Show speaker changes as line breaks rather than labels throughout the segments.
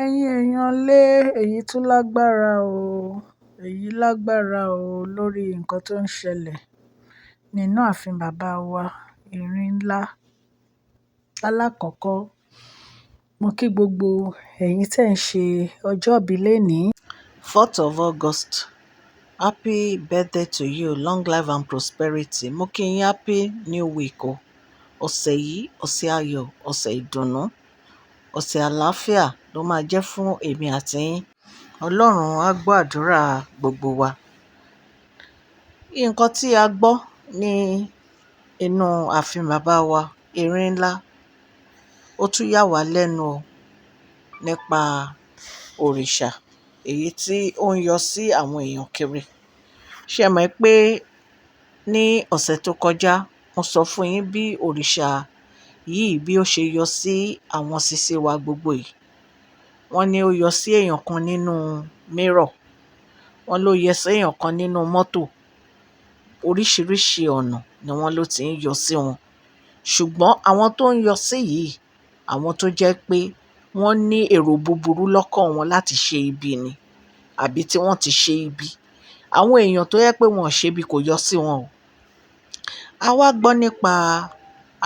Ẹ̀yin èèyàn lé, èyí tún lágbára o. Èyí lágbára o lórí nǹkan tó ń ṣẹlẹ̀ nínú ààfin bàbá wa Erin Ńlá. Lálákọ̀ọ́kọ́, mo kí gbogbo ẹ̀yin tí ẹ̀ ń ṣe ọjọ́ ìbí lénìí.
4th of August, happy birthday to you, long life and prosperity. Mo kí yín happy new week o. Ọ̀sẹ̀ yìí, ọ̀sẹ̀ ayọ̀, ọ̀sẹ̀ ìdùnnú, ọ̀sẹ̀ àlàáfíà ló máa jẹ́ fún èmi àti yín. Ọlọ́run á gbọ́ àdúrà gbogbo wa. Nǹkan tí a gbọ́ ní inú ààfin bàbá wa Erin Ńlá, ó tún yà wá lẹ́nu o nípa òrìṣà èyí tí ó ń yọ sí àwọn èèyàn kiri. Ṣé ẹ mọ̀ pé ní ọ̀sẹ̀ tó kọjá, mo sọ fún yín bí òrìṣà yìí bí ó ṣe yọ sí àwọn sisi wa gbogbo yìí. Wọ́n ní ó yọ sí èèyàn kan nínú mirror, wọ́n ló yọ sí èèyàn kan nínú mọ́tò. Oríṣiríṣi ọ̀nà ni wọ́n ló ti ń yọ sí wọn. Ṣùgbọ́n àwọn tó ń yọ sí yìí, àwọn tó jẹ́ pé wọ́n ní èrò búburú lọ́kàn wọn láti ṣe ibi ni, àbí tí wọ́n ti ṣe ibi. Àwọn èèyàn tó jẹ́ pé wọn ò ṣe ibi kò yọ sí wọn o. A wá gbọ́ nípa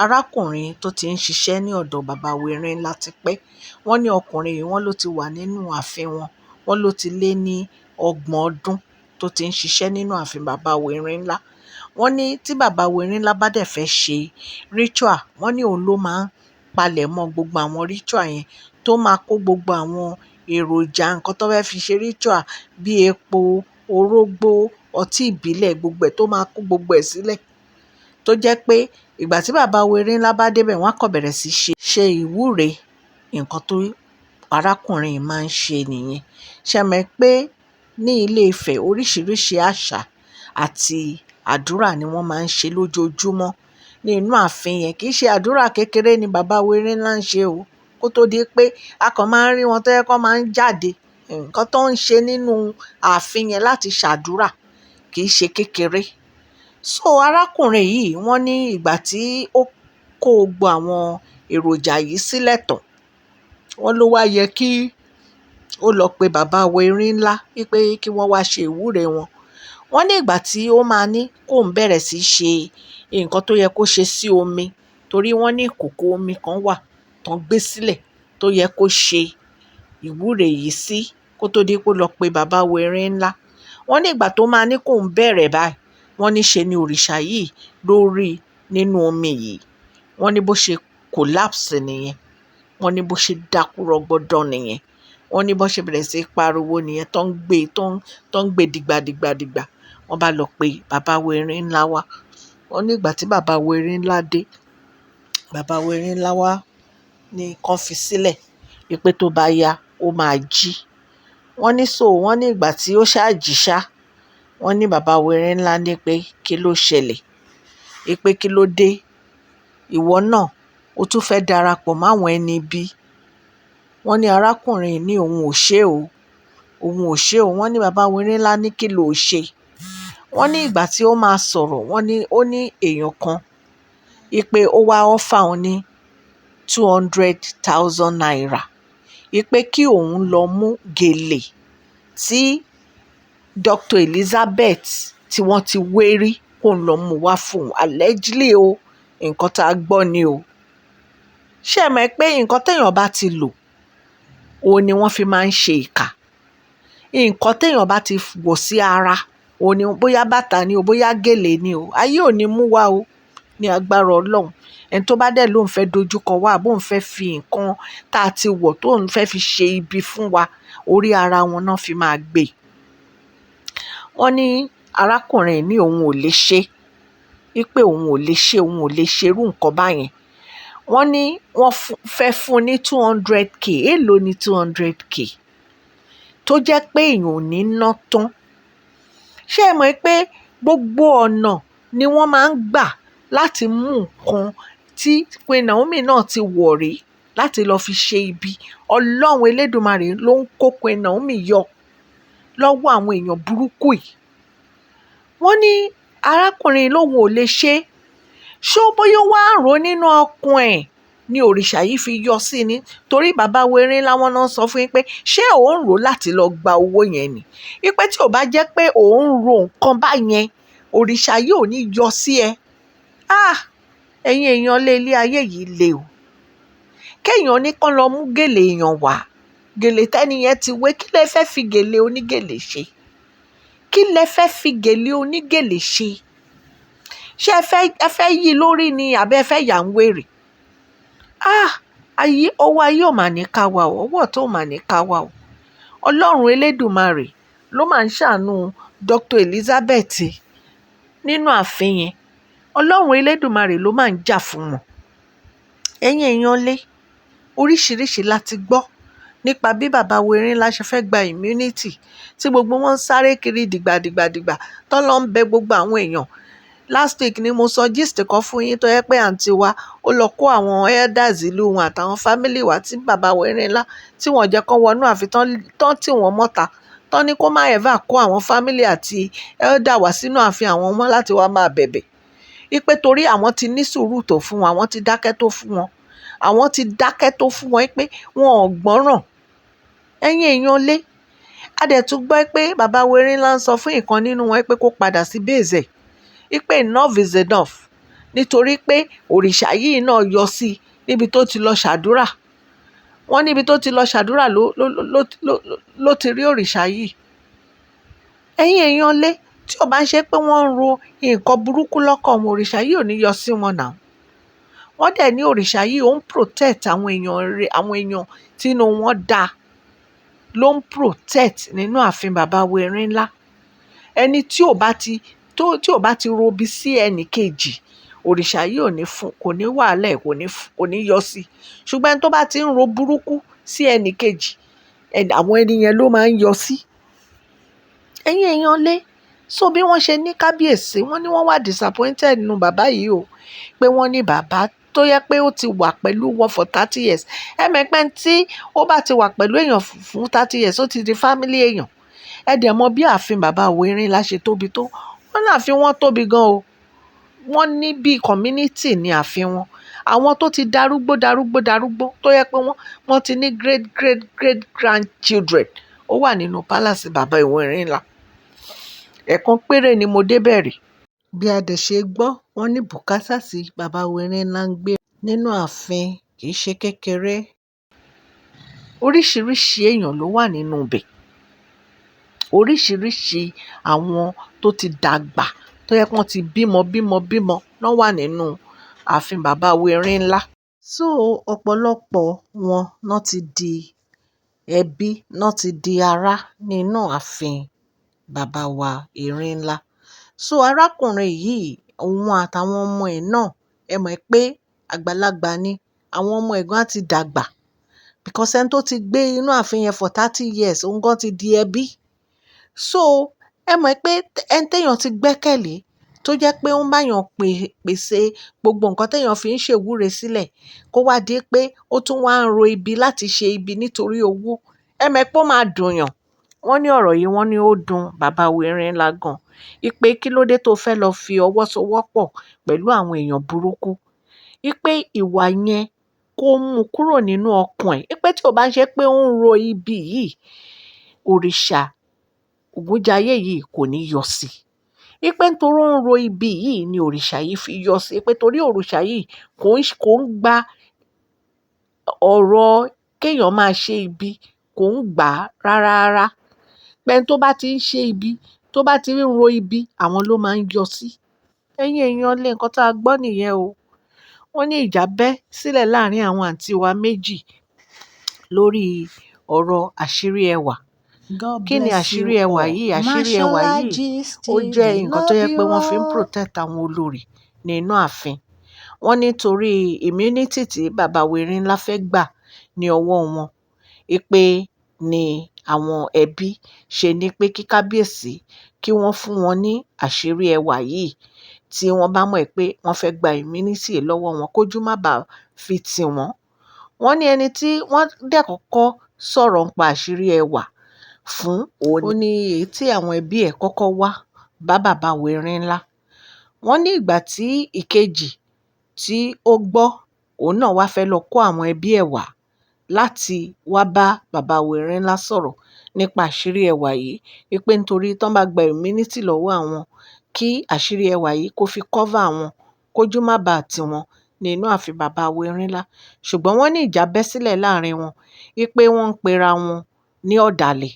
arákùnrin tó ti ń ṣiṣẹ́ ní ọ̀dọ̀ bàbá wa Erin Ńlá tipẹ́. Wọ́n ní ọkùnrin yìí wọ́n ló ti wà nínú ààfin wọn, wọ́n ló ti lé ní ọgbọ̀n ọdún tó ti ń ṣiṣẹ́ nínú ààfin bàbá wa Erin Ńlá. Wọ́n ní tí bàbá wa Erin Ńlá bá dẹ̀ fẹ́ ṣe ritual, wọ́n ní òun ló máa ń palẹ̀mọ́ gbogbo àwọn ritual yẹn, tó máa kó gbogbo àwọn èròjà nǹkan tó fẹ́ fi ṣe ritual bí epo, orógbó, ọtí ìbílẹ̀, gbogbo ẹ̀ tó máa kó gbogbo ẹ̀ sílẹ̀. Tó jẹ́ pé ìgbà tí bàbá wa Erin Ńlá bá dé bẹ̀, wọ́n á kàn bẹ̀rẹ̀ sí ṣe ìwúre. Nǹkan tó arákùnrin yìí máa ń ṣe nìyẹn. Ṣé ẹ mọ̀ pé ní ilé Ifẹ̀ oríṣiríṣi àṣà àti àdúrà ni wọ́n máa ń ṣe lójoojúmọ́ ní inú ààfin yẹn. Kì í ṣe àdúrà kékeré ni bàbá wa Erin Ńlá ń ṣe o. Kó tó di pé a kàn máa ń rí wọn tó jẹ́ kó máa ń jáde. Nǹkan tó ń ṣe nínú ààfin yẹn láti ṣàdúrà kì í ṣe kékeré. So arákùnrin yìí wọ́n ní ìgbà tí ó kó gbogbo àwọn èròjà yìí sílẹ̀ tán, wọ́n ló wá yẹ kí ó lọ pe bàbá wa Erin Ńlá wípé kí wọ́n wá ṣe ìwúre wọn. Wọ́n ní ìgbà tí ó máa ní kó ń bẹ̀rẹ̀ sí ṣe nǹkan tó yẹ kó ṣe sí omi, torí wọ́n ní ìkòkò omi kan wà tó ń gbé sílẹ̀ tó yẹ kó ṣe ìwúre yìí sí kó tó di pé ó lọ pe bàbá wa Erin Ńlá. Wọ́n ní ìgbà tó máa ní kó ń bẹ̀rẹ̀ báyìí, wọ́n ní ṣe ni òrìṣà yìí ló rí nínú omi yìí. Wọ́n ní bó ṣe collapse nìyẹn. Wọ́n ní bó ṣe dákú rọgbọdán nìyẹn. Wọ́n ní bó ṣe bẹ̀rẹ̀ sí pariwo nìyẹn tó ń gbé, tó ń gbé dìgbàdìgbàdìgbà. Wọ́n bá lọ pe bàbá wa Erin Ńlá wá. Wọ́n ní ìgbà tí bàbá wa Erin Ńlá dé, bàbá wa Erin Ńlá wá ní kó fi sílẹ̀ wípé tó bá yá ó máa jí. Wọ́n ní so wọ́n ní ìgbà tí ó ṣáà jí ṣá, wọ́n ní bàbá wa Erin Ńlá ní pé kí ló ṣẹlẹ̀, wípé kí ló dé, ìwọ náà ó tún fẹ́ darapọ̀ mọ́ àwọn ẹni ibi. Wọ́n ní arákùnrin ní òun ò ṣe o, òun ò ṣe o. Wọ́n ní bàbá wa Erin Ńlá ní kí ló ṣe. Wọ́n ní ìgbà tí ó máa sọ̀rọ̀, wọ́n ní ó ní èèyàn kan wípé ó wá offer òun ní 200,000 naira wípé kí òun lọ mú gèlè tí Dr. Elizabeth tí wọ́n ti wé rí kó lọ mú wá fún òun. Allegedly o, nǹkan tá a gbọ́ ni o. Ṣé ẹ mọ̀ pé nǹkan tí èèyàn bá ti lò, òun ni wọ́n fi máa ń ṣe ìkà. Nǹkan tí èèyàn bá ti wọ̀ sí ara, òun ni bóyá bàtà ni o, bóyá gèlè ni o, ayé ò ní mú wá o ní agbára Ọlọ́run. Ẹni tó bá dẹ̀ lóun fẹ́ dojúkọ wá, àbí òun fẹ́ fi nǹkan tá a ti wọ̀ tó òun fẹ́ fi ṣe ibi fún wa, orí ara wọn náà fi máa gbé. Wọ́n ní arákùnrin ní òun ò lè ṣe, wípé òun ò lè ṣe, òun ò lè ṣe irú nǹkan báyẹn. Wọ́n ní wọ́n fẹ́ fún ní 200K. Èló ni 200K? Tó jẹ́ pé èèyàn ò ní ná tán. Ṣé ẹ mọ̀ pé gbogbo ọ̀nà ni wọ́n máa ń gbà láti mú nǹkan tí Queen Naomi náà ti wọ̀ rí láti lọ fi ṣe ibi. Ọlọ́run Elédùmarè ló ń kó Queen Naomi yọ lọ́wọ́ àwọn èèyàn burúkú yìí. Wọ́n ní arákùnrin lóun ò lè ṣe. Ṣé ó bóyá ó wá ń rò nínú ọkàn ẹ̀ Ní òrìṣà yìí fi yọ sí ni, torí bàbá wa Erinlá wọn náà sọ fún yín pé ṣé òun rò láti lọ gba owó yẹn ni, wípé tí ò bá jẹ́ pé òun ro nǹkan báyẹn, òrìṣà yìí ò ní yọ sí ẹ. Ah, ẹ̀yin èèyàn lé, ilé ayé yìí le o. Kéèyàn ní kán lọ mú gèlè èèyàn wá, gèlè tẹ́ni yẹn ti wé. Kí lẹ fẹ́ fi gèlè onígèlè ṣe? Kí lẹ fẹ́ fi gèlè onígèlè ṣe? Ṣé ẹ fẹ́ yí lórí ni, àbí ẹ fẹ́ yà ń wèrè? Ah, ayé, ọwọ́ ayé ò mà ní ká wa o, ọwọ́ tó mà ní ká wa o. Ọlọ́run Elédùmarè ló máa ń ṣàánú Dr. Elizabeth nínú ààfin yẹn. Ọlọ́run Elédùmarè ló máa ń jà fún wọn. Ẹ̀yin èèyàn lé, oríṣiríṣi la ti gbọ́ nípa bí bàbá wa Erinlá ṣe fẹ́ gba immunity, tí gbogbo wọn ń sáré kiri dìgbàdìgbàdìgbà tó lọ ń bẹ gbogbo àwọn èèyàn. Last week ni mo sọ gist kan fún yín tó yẹ pé àǹtí wa ó lọ kó àwọn elders ìlú wọn àtàwọn family wa tí bàbá wa Erinlá tí wọ́n jẹ́ kó wọnú ààfin tán tí wọ́n mọ́ta, tán ní kó má ever kó àwọn family àti elder wá sínú ààfin àwọn mọ́ láti wá máa bẹ̀bẹ̀, wípé torí àwọn ti ní sùúrù tó fún wọn, àwọn ti dákẹ́ tó fún wọn, àwọn ti dákẹ́ tó fún wọn, pé wọn ò gbọ́ràn. Ẹ̀yin èèyàn lé, a dẹ̀ tún gbọ́ pé bàbá wa Erinlá ń sọ fún ìkan nínú wọn pé kó padà sí base ẹ̀, wípé enough is enough, nítorí pé òrìṣà yìí náà yọ sí i níbi tó ti lọ ṣàdúrà. Wọ́n níbi tó ti lọ ṣàdúrà ló ti rí òrìṣà yìí. Ẹ̀yin èèyàn lé, tí ò bá ń ṣe pé wọ́n ń ro nǹkan burúkú lọ́kàn wọn, òrìṣà yìí ò ní yọ sí wọn náà. Wọ́n dẹ̀ ní òrìṣà yìí ó ń protect àwọn èèyàn rẹ̀, àwọn èèyàn tínú wọn dáa ló ń protect nínú ààfin bàbá wa Erinlá. Ẹni tí ò bá ti robi sí ẹnì kejì, òrìṣà yìí ò ní fún, kò ní wàhálà ẹ̀, kò ní yọ sí. Ṣùgbọ́n ẹni tó bá ti ń ro burúkú sí ẹnì kejì, àwọn ẹni yẹn ló máa ń yọ sí. Ẹ̀yin èèyàn lé, so bí wọ́n ṣe ní kábíyèsí, wọ́n ní wọ́n wà disappointed nínú bàbá yìí o, pé wọ́n ní bàbá tó yẹ pé ó ti wà pẹ̀lú wọn for 30 years. Ẹ mọ̀ pé tí ó bá ti wà pẹ̀lú èèyàn fún 30 years, ó ti di family èèyàn. Ẹ dẹ̀ mọ̀ bí ààfin bàbá wa Erinlá ṣe tóbi tó. Wọ́n ní ààfin wọn tóbi gan o. Wọ́n ní bí community ní ààfin wọn. Àwọn tó ti darúgbó darúgbó darúgbó, tó yẹ pé wọ́n ti ní great great great grandchildren, ó wà nínú palace bàbá wa Erinlá. Ẹ̀ẹ̀kan péré ni mo débẹ̀ rí. Bí a dẹ̀ ṣe gbọ́, wọ́n ní bùkátà tí bàbá wa Erinlá ń gbé nínú ààfin kì í ṣe kékeré. Oríṣiríṣi èèyàn ló wà nínú ibẹ̀. Oríṣiríṣi àwọn tó ti dàgbà, tó yẹ pé wọ́n ti bímọ bímọ bímọ náà wà nínú ààfin bàbá wa Erinlá. So ọ̀pọ̀lọpọ̀ wọn náà ti di ẹbí, náà ti di ará nínú ààfin bàbá wa Erinlá. So arákùnrin yìí, òun àtàwọn ọmọ ẹ̀ náà, ẹ mọ̀ pé àgbàlagbà ni àwọn ọmọ ẹ̀ gan á ti dàgbà, because ẹni tó ti gbé inú ààfin yẹn for 30 years, òun gan ti di ẹbí. So ẹ mọ̀ pé ẹni téèyàn ti gbẹ́kẹ̀lé, tó jẹ́ pé ó ń bá èèyàn pèsè gbogbo nǹkan téèyàn fi ń ṣèwúre sílẹ̀, kó wá di pé ó tún wá ń ro ibi láti ṣe ibi nítorí owó, ẹ mọ̀ pé ó máa dùn yàn. Wọ́n ní ọ̀rọ̀ yìí, wọ́n ní ó dùn bàbá wa Erinlá gan, wípé kí ló dé tó fẹ́ lọ fi ọwọ́ sowọ́pọ̀ pẹ̀lú àwọn èèyàn burúkú, wípé ìwà yẹn kó mú kúrò nínú ọkàn ẹ̀, wípé tí ò bá ń ṣe pé ó ń ro ibi yìí, òrìṣà Ògúnjayé yìí kò ní yọ sí i, wípé nítorí ó ń ro ibi yìí ni òrìṣà yìí fi yọ sí i, pé torí òrìṣà yìí kò ń gba ọ̀rọ̀ kéèyàn máa ṣe ibi, kò ń gbà á rárá rárá, pé ẹni tó bá ti ń ṣe ibi, tó bá ti ń ro ibi, àwọn ló máa ń yọ sí. Ẹ̀yin èèyàn lé, nǹkan tá a gbọ́ nìyẹn o. Wọ́n ní ìjà bẹ́ sílẹ̀ láàrin àwọn àǹtí wa méjì lórí ọ̀rọ̀ àṣírí ẹwà.
God
Kí ni
bless
àṣírí
you
ẹwà
all.
yìí? Àṣírí ẹwà
Mashola
yìí,
Gist
ó jẹ́
TV
nǹkan tó
love
yẹ pé
you
wọ́n fi ń
all.
protect àwọn olórí nínú ààfin. Wọ́n nítorí immunity tí bàbá wa Erinlá fẹ́ gbà ní ọwọ́ wọn, pé ní àwọn ẹbí ṣe ní pé kí kábíyèsí kí wọ́n fún wọn ní àṣírí ẹwà yìí, tí wọ́n bá mọ̀ pé wọ́n fẹ́ gba immunity lọ́wọ́ wọn, kójú má bàa fi tì wọ́n. Wọ́n ní ẹni tí wọ́n dẹ̀ kọ́kọ́ sọ̀rọ̀ nípa àṣírí ẹwà fún òun ní èyí tí àwọn ẹbí ẹ̀ kọ́kọ́ wá bá bàbá wa Erinlá. Wọ́n ní ìgbà tí ìkejì tí ó gbọ́ Òun náà wá fẹ́ lọ kó àwọn ẹbí ẹ̀ wá láti wá bá bàbá wa Erinla sọ̀rọ̀ nípa àṣírí ẹwà yìí, wípé nítorí tán bá gba immunity lọ́wọ́ àwọn, kí àṣírí ẹwà yìí kó fi cover àwọn, kójú má bàa tì wọ́n ní inú ààfin bàbá wa Erinla. Ṣùgbọ́n wọ́n ní ìjà bẹ́ sílẹ̀ láàrin wọn, wípé wọ́n ń pera wọn ní ọ̀dàlẹ̀,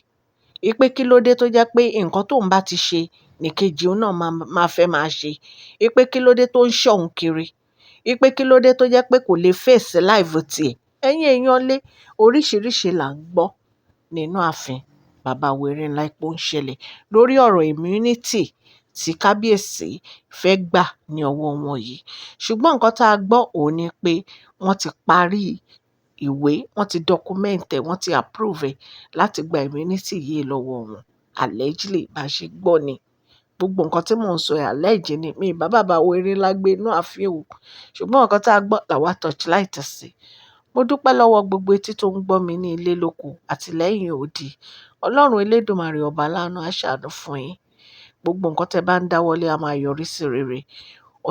wípé kí ló dé tó jẹ́ pé nǹkan tóun bá ti ṣe nìkejì òun náà máa fẹ́ máa ṣe, wípé kí ló dé tó ń ṣọ́ òun kiri, wípé kí ló dé tó jẹ́ pé kò lè face life tiẹ̀. Ẹ̀yin èèyàn lé, oríṣiríṣi là ń gbọ́ nínú ààfin bàbá wa Erinla pé ó ń ṣẹlẹ̀ lórí ọ̀rọ̀ immunity tí kábíyèsí fẹ́ gbà ní ọwọ́ wọn yìí. Ṣùgbọ́n nǹkan tá a gbọ́ òun ni pé wọ́n ti parí ìwé, wọ́n ti document ẹ̀, wọ́n ti approve ẹ̀ láti gba immunity yìí lọ́wọ́ wọn. Allegedly, bá ṣe gbọ́ ni. Gbogbo nǹkan tí mò ń sọ allege ni. Mi ì bá bàbá wa Erinla gbé inú ààfin o. Ṣùgbọ́n nǹkan tá a gbọ́ làwa torchlight sí. Mo dúpẹ́ lọ́wọ́ gbogbo etí tó ń gbọ́ mi ní ilé lóko àti lẹ́yìn odi. Ọlọ́run Elédùmarè ọba aláàánú á ṣàánú fún yín. Gbogbo nǹkan tẹ́ bá ń dáwọ́lé á máa yọrí sí rere.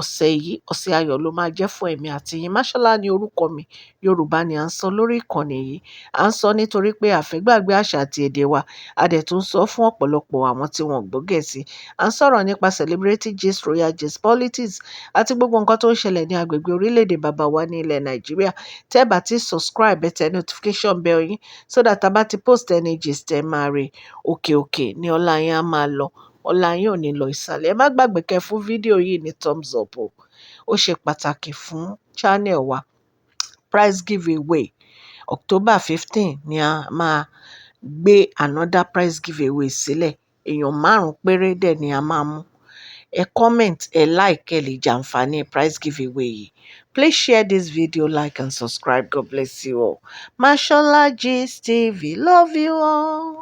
Ọ̀sẹ̀ yìí, ọ̀sẹ̀ ayọ̀ ló máa jẹ́ fún èmi àti yín. Máṣọ́lá ní orúkọ mi. Yorùbá ni à ń sọ lórí ìkànnì yìí. À ń sọ nítorí pé a fẹ́ gbàgbé àṣà àti èdè wa. A dẹ̀ tún sọ fún ọ̀pọ̀lọpọ̀ àwọn tí wọ́n gbọ́ Gẹ̀ẹ́sì. À ń sọ̀rọ̀ nípa celebrity gist, royal gist, politics àti gbogbo nǹkan tó ń ṣẹlẹ̀ ní agbègbè orílẹ̀-èdè bàbá wa ní ilẹ̀ Nàìjíríà. Tẹ́ bá ti subscribe, ẹ tẹ notification bell yín so that a bá ti post any gist, ẹ máa rí. Òkè òkè ní ọlá yín á máa lọ. Ọlá yín ò ní lọ ìsàlẹ̀. Ẹ má gbàgbé kẹ́ fún fídíò yìí ní thumbs up o. Ó ṣe pàtàkì fún channel wa. Prize giveaway, October 15 ni a máa gbé another prize giveaway sílẹ̀. Èèyàn márùn-ún péré dẹ̀ ni a máa mú. Ẹ comment, ẹ like, ẹ lè jàǹfààní prize giveaway yìí. Please share this video, like and subscribe. God bless you all. Mashola Gist TV, love you all.